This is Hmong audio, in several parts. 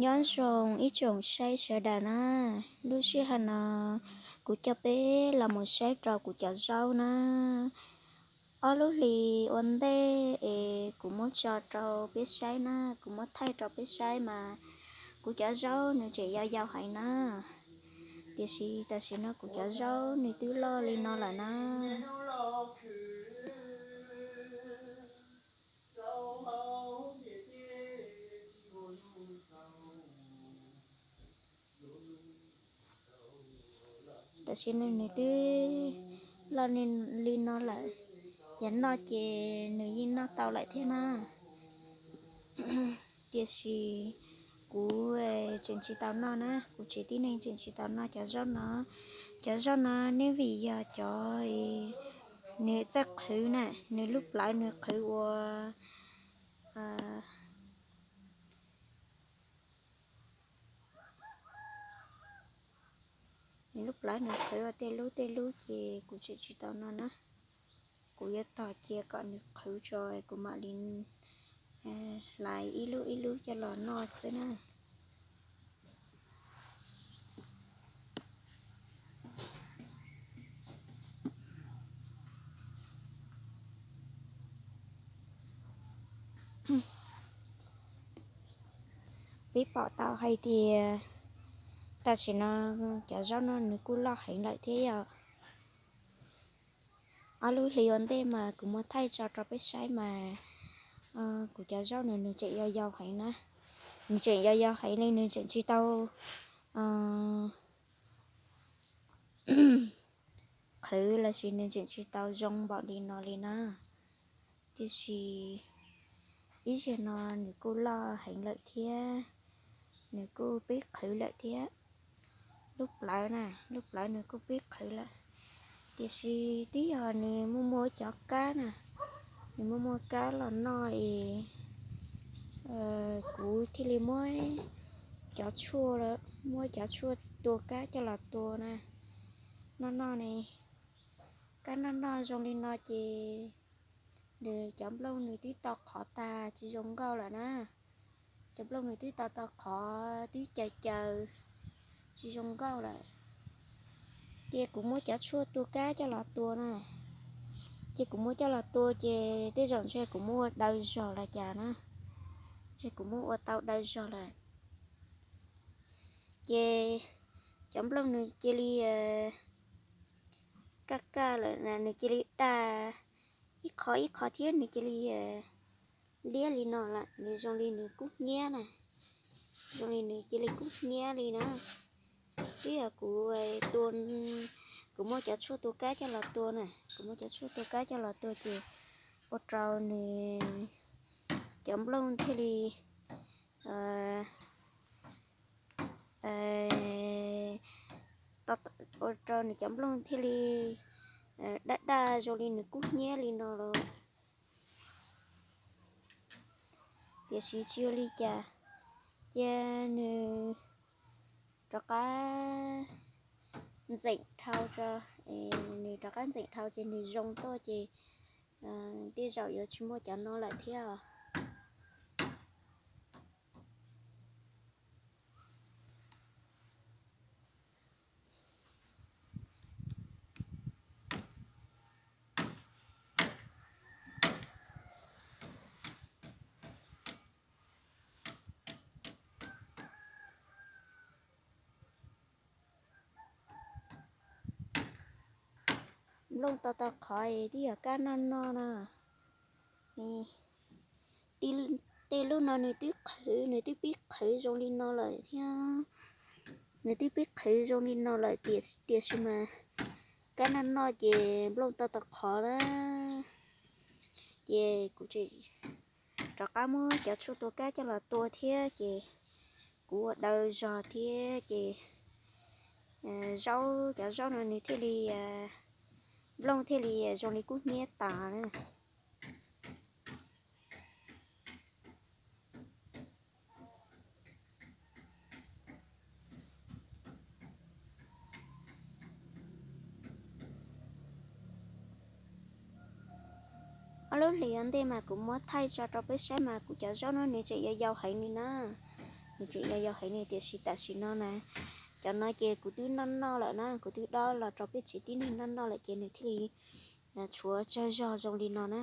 Nyob zoo ib tsoom saib sawv daws na, lub sij hawm no kuv coj peb los mus saib rau kuv cov zaub na. Ob lub hlis ua ntej es kuv muab tso rau peb saib na, kuv muab thaij rau peb saib mas kuv cov zaub nws tseem yau yau heev na. Tiam sis tam sim no kuv cov zaub nws twb loj li no lawm na. Tam sim no nws twb loj li no lawm, yog noj ces nws yeej noj tau lawm thiab na. Tiam sis kuv tseem tsis tau noj na, kuv tsev tib neeg tseem tsis tau noj cov zaub no. Cov zaub no nws vim yog cov, nws txawj qhwv na, nws lub plawv nws qhwv ua nws lub plawv nws qhwv ua tej lub tej lub ces kuv tseem tsis tau noj na. Kuv yuav tos cia kom nws qhwv tso kuv mam li hlais ib lub ib lub coj los noj xwb na. Peb pom tau hais tias tam sim no cov zaub no nws kuj loj heev lawm thiab yom. Ob lub hlis ua ntej mas kuv muab thaij tso rau peb saib mas kuv cov zaub no nws tseem yau yau heev na. Nws tseem yau yau heev li, nws tseem tsis tau qhwv los sis nws tseem tsis tau zoo npaum li no li na. Tiam sis ib zaug no nws kuj loj heev lawm thiab, nws kuj pib qhwv lawm thiab. Lub plawv na, lub plawv nws kuj pib qhwv lawm. Tiam sis twb yog nws muaj muaj cov kab na, nws muaj muaj kab los noj es kuv thiaj li muab cov tshuaj, muab cov tshuaj tua kab coj los tua na. Noj noj ne, kab noj noj zoo li no ces nws cov nplooj nws twb tau qhov tag tsis zoo nkauj lawm na. Cov nplooj nws twb tau tau qhov twb caws caws tsis zoo nkauj lawm. Ces kuv muab cov tshuaj tua kab coj los tua na. Ces kuv muab coj los tua ces tej zaum ntshe kuv muab ua daw zog los cas na. Ntshe kuv muab ua tau daw zog lawm. Ces cov nplooj nws cia li kaj kaj lawm, nws cia li daj ib qho ib qho thiab nws cia li liab li no lawm, nws zoo li nws kub hnyiab na, zoo li nws cia li kub hnyiab li na. Twb yog kuv tua, kuv muab cov tshuaj tua kab coj los tua na, kuv muab cov tshuaj tua kab coj los tua ces ua rau nws cov nplooj thiaj li ua rau nws cov nplooj thiaj li daj daj zoo li nws kub hnyiab li no los. Tiam sis tsis ua li cas, cia nws rov qab ntxeem dhau tso, nws rov qab ntxeem dhau ces nws zoo tuaj ces tej zaum yuav tsis muaj cov no lawm thiab. Nplooj tau tau qhov es twb yog kab noj noj na. Tej lub no nws twb qhwv, nws twb pib qhwv zoo li no lawm thiab. Nws twb pib qhwv zoo li no lawm tiam sis mas kab noj noj ces nplooj tau tau qhov na. Ces kuv rov qab muab cov tshuaj tua kab coj los tua thiab ces kuv ua daw zog thiab ces zaub, cov zaub no nws thiaj li, nplooj thiaj li zoo li kub hnyiab tas na. Ob lub hlis ua ntej mas kuv muab thaij tso rau peb saib mas kuv cov zaub no nws tseem yau yau heev li na. Nws tseem yau yau heev ne, tiam sis tam sim no na, cov no ces kuv twb noj noj lawm na, kuv twb dob los rau peb tsev tib neeg noj noj lawm ces nws thiaj li tshuav tsawg zog zoo li no na.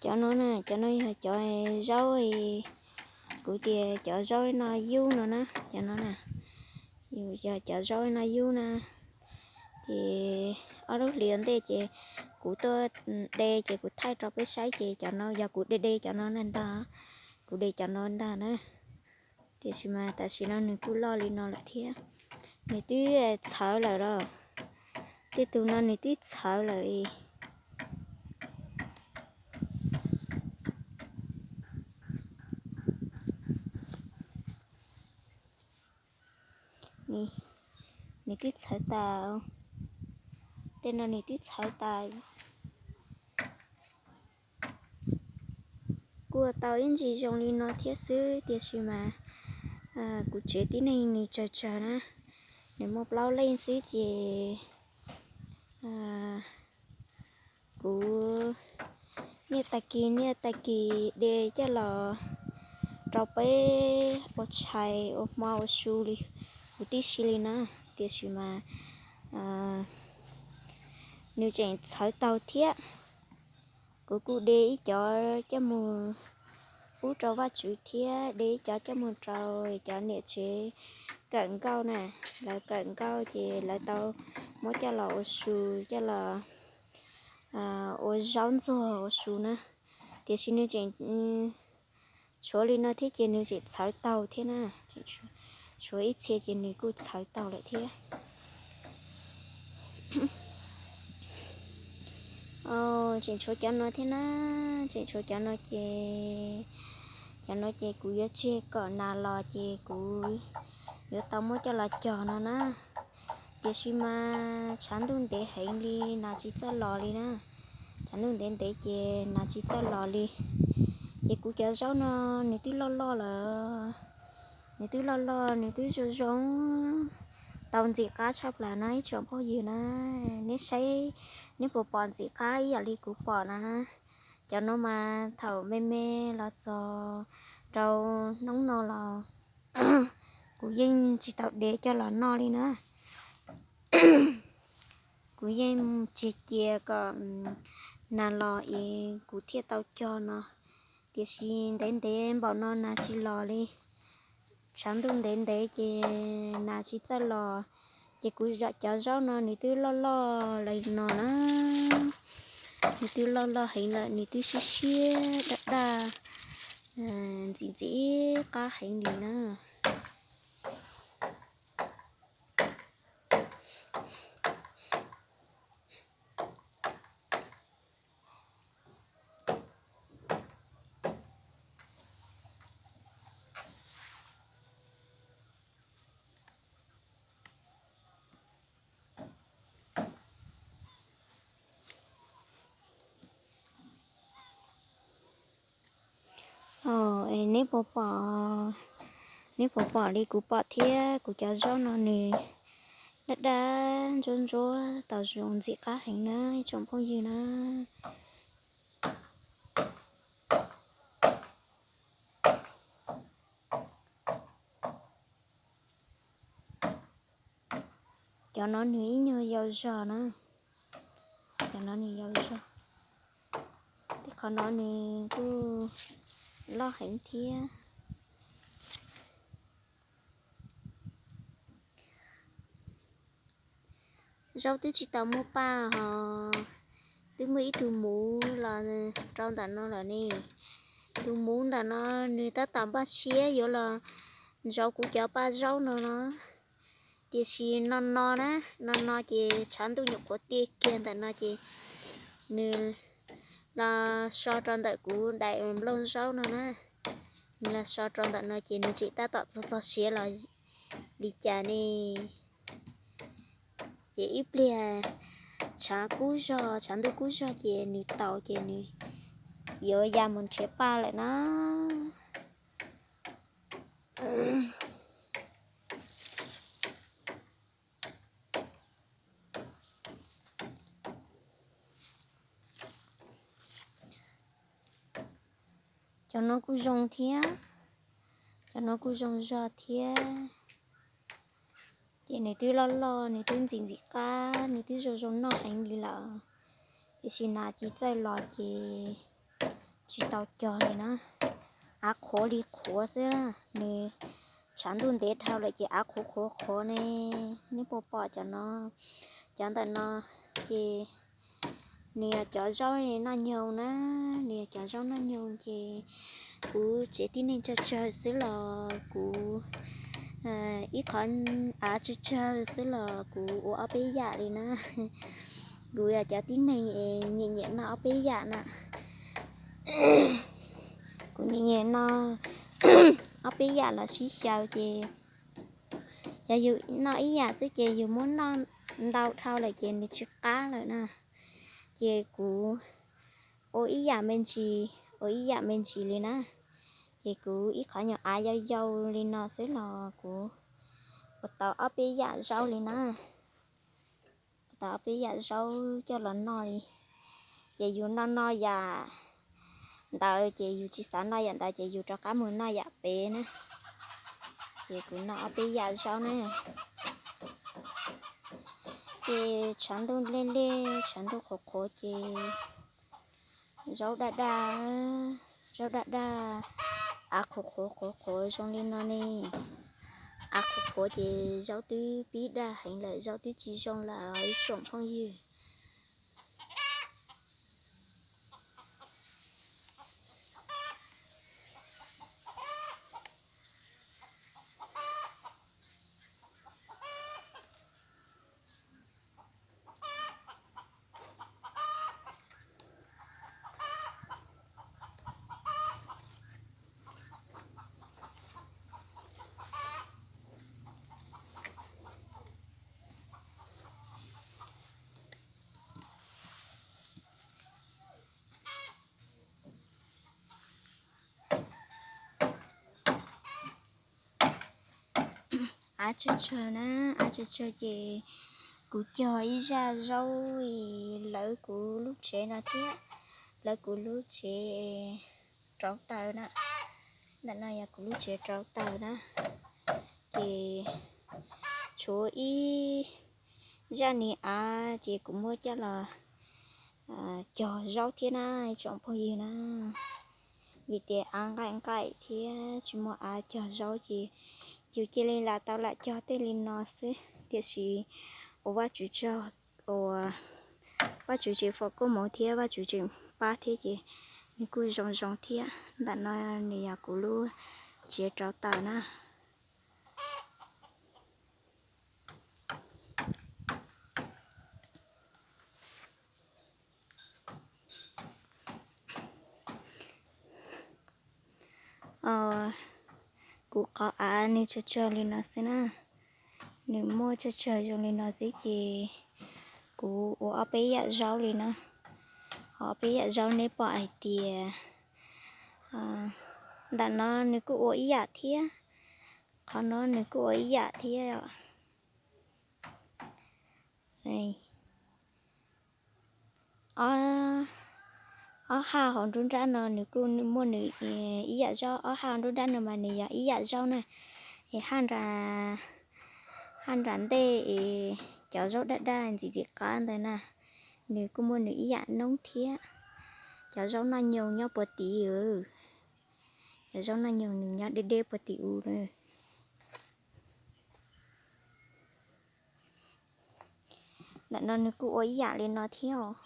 Cov no na, cov no yog cov zaub, kuv tias cov zaub no yub no na, cov no na, yog cov zaub no yub na. Ces ob lub hlis ntej ces kuv tuaj de ces kuv thaij rau peb saib ces cov no yog kuv de de cov no ntag, kuv de cov no ntag na. Tiam sis mas tam sim no nws kuj loj li no lawm thiab. Nws twb txhawv lawm los, tej tus no nws twb txhawv lawm. Nws twb txhawv tas, tej no nws twb txhawv tas. Kuj tau ib ntsis zoo li no thiab xwb, tiam sis mas kuv tsev tib neeg nws tsawg tsawg na, nws muaj plaub leej xwb ces kuv niaj tag kis niaj tag kis de coj los rau peb ua tshais ua hmo ua su li huv tib si li na. Tiam sis mas nws tseem txhawv taug thiab. Kuv kuj de ib cov coj mus pub rau Vajtswv thiab de ib cov coj mus rau cov niam tsev kawm nkauj na. Lawv kawm nkauj ces lawv tau muab coj los ua su, coj los ua zaub ntxuag ua su na. Tiam sis nws tseem tshuav li no thiab ces nws tseem txhawv taug thiab na. Tshuav ib txhia ces nws kuj txhawv taug lawm thiab. Tseem tshuav cov no thiab na, tseem tshuav cov no ces, cov no ces kuv yuav tseg kom nas los ces kuv yuav tau muab coj los cog no na. Tiam sis mas tshav ntuj ntev heev li nas tsis txawj los li na. Tshav ntuj ntev ntev ces nas tsis txawj los li. Ces kuv cov zaub no nws twb loj loj lawm, nws twb loj loj nws twb zoo zoo, tau ntxim qab tshaj plaws na ib tsoom phooj ywg na. Neb saib, neb puas pom ntxim qab ib yam li kuv pom na? Cov no mas thaum me me los txog rau hnub no los kuv yeej tsis tau de coj los noj li na. Kuv yeej tseg cia kom nas los es kuv thiaj tau cog no. Tiam sis ntev ntev npaum no nas tsis los li. Tshav ntuj ntev ntev ces nas tsis txawj los, ces kuv cov zaub no nws twb loj loj li no na. Nws twb loj loj heev lawm, nws twb siab siab daj daj, ntxim ntxim qab heev li na. Neb puas pom, neb puas pom li kuv pom thiab? Kuv cov zaub no nws daj daj ntsuab ntsuab tau zoo ntxim qab heev na ib tsoom phooj ywg na. Cov no nws ib nyuag yau zog na, cov no nws yau zog, tej qhov no nws kuj loj heev thiab. Zaub twb tsis tau muaj paj hos, twb muaj ib tug muv los rau ntawm no lawm ne. Tus muv ntawm no nws tab tom npaj siab yuav los ntsauv kuv cov paj zaub no no. Tiam sis no no na, no no ces tshav ntuj nyuam qhuav tiaj kiag ntawm no ces nws los so rau ntawm kuv daim nplooj zaub no na. Nws los so rau ntawm no ces nws tseem tab tom txog txog siav los li cas ne. Ces ib pliag tshav kub zog, tshav ntuj kub zog ces nws taus ces nws yuav ya mus nrhiav paj lawm na. Cov no kuj zoo thiab, cov no kuj zoo zog thiab. Ces nws twb loj loj, nws twb ntxim ntxim qab, nws twb zoo zoo noj heev li lawm, tiam sis nas tsis txawj los ces tsis tau cog li na. Av qhuav li qhuav xwb, nws tshav ntuj ntev dhau lawm ces av qhuav qhuav qhuav ne. Nej puas pom cov no? Cov ntawm no ces nws yog cov zaub noj nyoog na, nws yog cov zaub noj nyoog ces kuv tsev tib neeg tsawg tsawg xwb los kuv, ib qhov av tsawg tsawg xwb los kuv ua ob peb yam li na. Kuv yog cov tib neeg nyiam nyiam noj ob peb yam na. Kuv nyiam nyiam noj ob peb yam los sib xyaw ces yog yus noj ib yam xwb ces yus muab noj ntau dhau lawm ces nws tsis qab lawm na. Ces kuv ua ib yam me ntsis, ua ib yam me ntsis li na. Ces kuv ib qhov nyuag av yau yau li no xwb los kuv ua tau ob peb yam zaub li na. Ua tau ob peb yam zaub coj los noj li. Ces yus noj noj yam ntawd ces yus tsis xav noj yam ntawd ces yus rov qab mus noj yam pem na. Ces kuv noj ob peb yam zaub na. Ces tshav ntuj lej lej, tshav ntuj qhuav qhuav ces zaub daj daj, zaub daj daj, av qhuav qhuav qhuav qhuav zoo li no ne. Av qhuav qhuav ces zaub twb pib daj heev lawm, zaub twb tsis zoo lawm ib tsoom phooj ywg. Av tsawg tsawg na, av tsawg tsawg ces kuv cog ib zaj zaub lawv kuv lub tsev no thiab, lawv kuv lub tsev rauv taws na. Ntawm no yog kuv lub tsev rauv taws na. Ces tshuav ib zaj ni av ces kuv muab coj los cog zaub thiab na ib tsoom phooj ywg na. Vim tias av nqaim nqaim thiab tsis muaj av cog zaub ces yus cia li lam tau lam cog tej li no xwb. Tiam sis ua Vajtswv tsaug uas Vajtswv tseem foom koob hmoov thiab Vajtswv tseem pab thiab ces nws kuj zoo zoo thiab. Ntawm no nws yog kuv lub tsev rauv taws na. Kuv qhov av nws tsawg tsawg li no xwb na. Nws muaj tsawg tsawg zoo li no xwb ces kuv ua ob peb yam zaub li na. Ob peb yam zaub neb pom hais tias ntawm no nws kuj ua ib yam thiab, qhov no nws kuj ua ib yam thiab. Ob haj hauv nruab nrab no nws kuj muaj nws ib yam zaub, ob haj hauv nruab nrab no mas nws yog ib yam zaub na. Es haj nram ntej es cov zaub daj daj ntxim ntxim qab ntawd na, nws kuj muaj nws ib yam noob thiab. Cov zaub noj nyoog nyob puag tid. Cov zaub noj nyoog nws nyob deb deb puag tim u na. Ntawm no nws kuj ua ib yam li no thiab os.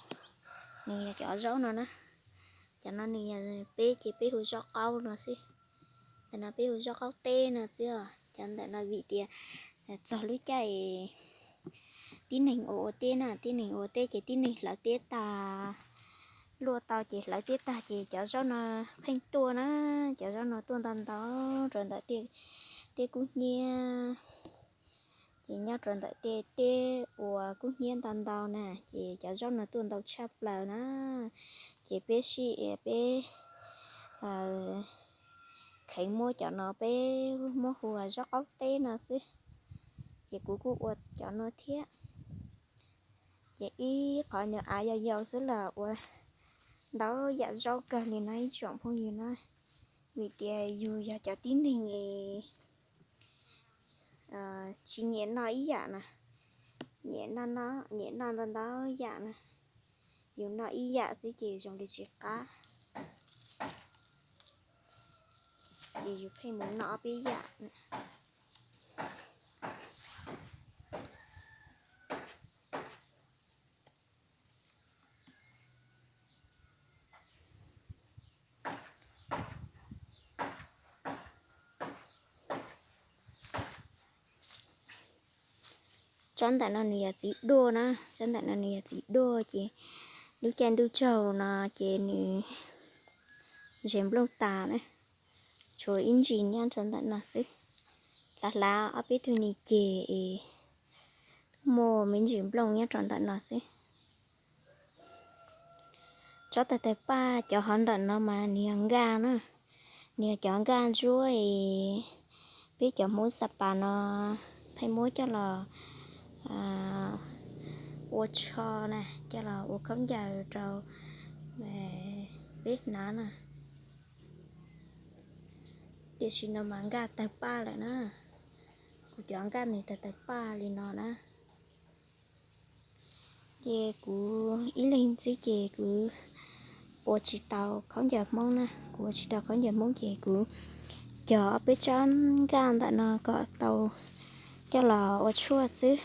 Nws yog cov zaub no na. Cov no nws yog peb ces peb hu zaub qaub no xwb. Ntawm no peb hu zaub qaub teb no xwb os. Cov ntawm no vim tias txog lub caij tib neeg ua ua teb na, tib neeg ua teb ces tib neeg hlawv teb tas Luaj tau ces hlawv tiaj tag ces cov zaub no pheej tuaj na, cov zaub no tuaj ntau ntau rau ntawm tej kub hnyiab. Ces nyob rau ntawm tej teb uas kub hnyiab ntau ntau na, ces cov zaub no tuaj ntau tshaj plaws na. Ces peb sij peb kheev muab cov no peb muab hu ua zaub qaub teb no xwb. Ces kuv kuj ua cov no thiab. Ces ib qhov nws av yau yau xwb los ua ntau yam zaub kawg li no ib tsoom phooj ywg na. Vim tias yus yog cov tib neeg tsis nyiam noj ib yam na, nyiam noj, nyiam noj ntau ntau yam na. Yus noj ib yam xwb ces zoo li tsis qab, ces yus pheej mus noj ob peb yam. Tsob ntawm no nws yog txiv duaj na, tsob ntawm no nws yog txiv duaj ces lub caij ntuj tsaug no ces nws zes nplooj tas na, tshuav ib ntsis nyob rau ntawm no xwb. Hlav hlav ob peb tug ni ces muaj me ntsis nplooj nyob rau ntawm no xwb. Tsob tawg tawg paj cov hov ntawm no mas nws yog nkaj na, nws yog cov nkaj ntsuab es peb cov Hmoob Xa Pas no pheej muab coj los ua tsho na, coj los ua khaub ncaws rau peb hnav na. Tiam sis no mas nkaj tawg paj lawm na, kuv cov nkaj nws tawg tawg paj li no na. Ces kuv ib leeg xwb ces kuv ua tsis tau khaub ncaws Hmoob na, kuv ua tsis tau khaub ncaws Hmoob ces kuv cog ob peb tsob nkaj ntawm no kom tau coj los ua tshuaj xwb.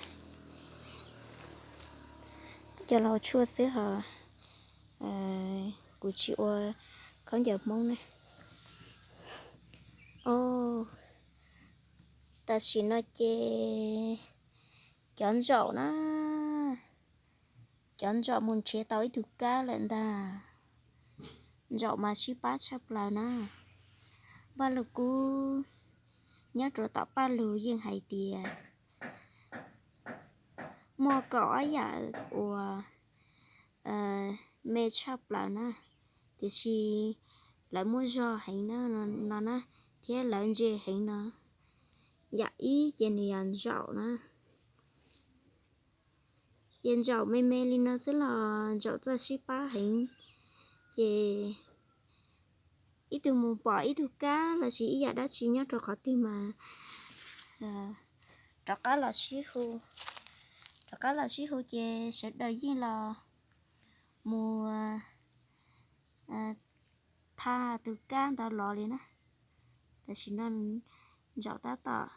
Coj los ua tshuaj xwb hos kuv tsis ua khaub ncaws Hmoob na. Tam sim no ces cov ntsaum na, cov ntsaum mus nrhiav tau ib tug kab lawm ntag. Ntsaum mas sib pab tshaj plaws na. Vaj Lug Kub nyob rau tom Paj Lug yeej hais tias muaj kaum ob yam uas me tshaj plaws na, tiam sis lawv muaj zog heev no na, thiab lawv ntse heev no. Yam ib ces nws yog ntsaum na. Ces ntsaum me me li no xwb los ntsaum txawj sib pab heev. Ces ib tug mus pom ib tug kab los sis ib yam dab tsi nyob rau qhov twg mas rov qab los sib hu, rov qab los sib hu ces sawv daws yeej los mus thaj tus kab ntawd los li na. Tam sim no ntsaum tab tom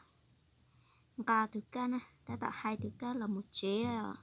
nqa tus kab na, tab tom hais tus kab los mus tsev os.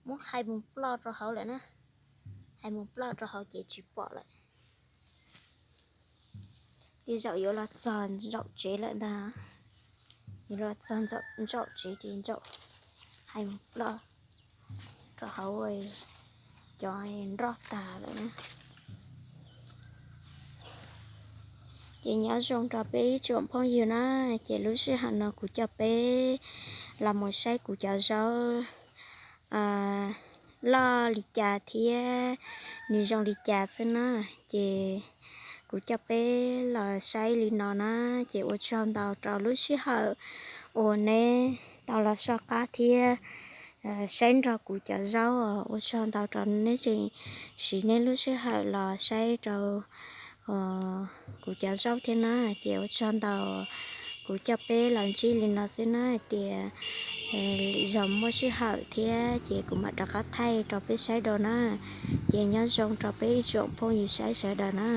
Muab hais mus ploj rau hauv lawm na, hais mus ploj rau hauv ces tsis pom lawm. Tej zaum yuav los txog ntsaum tsev lawm ntag, yuav los txog ntsaum tsev ces ntsaum hais mus ploj rau hauv cov nroj tas lawm na. Ces nyob zoo rau peb ib tsoom phooj ywg na, ces lub sij hawm no kuv coj peb los mus saib kuv cov zaub loj li cas thiab nws zoo li cas xwb na. Ces kuv coj peb los saib li no na, ces ua tsaug ntau rau lub sij hawm uas neb tau los soj qab thiab saib nrog kuv cov zaub. Ua tsaug ntau rau neb tseem siv neb lub sij hawm los saib rau kuv cov zaub thiab na. Ces ua tsaug ntau, kuv coj peb los ntsib li no xwb na, hais tias lwm zaug muaj sij hawm thiab ces kuv mam rov qab thaij rau peb saib dua na. Ces nyob zoo rau peb ib tsoom phooj ywg saib sawv daws na.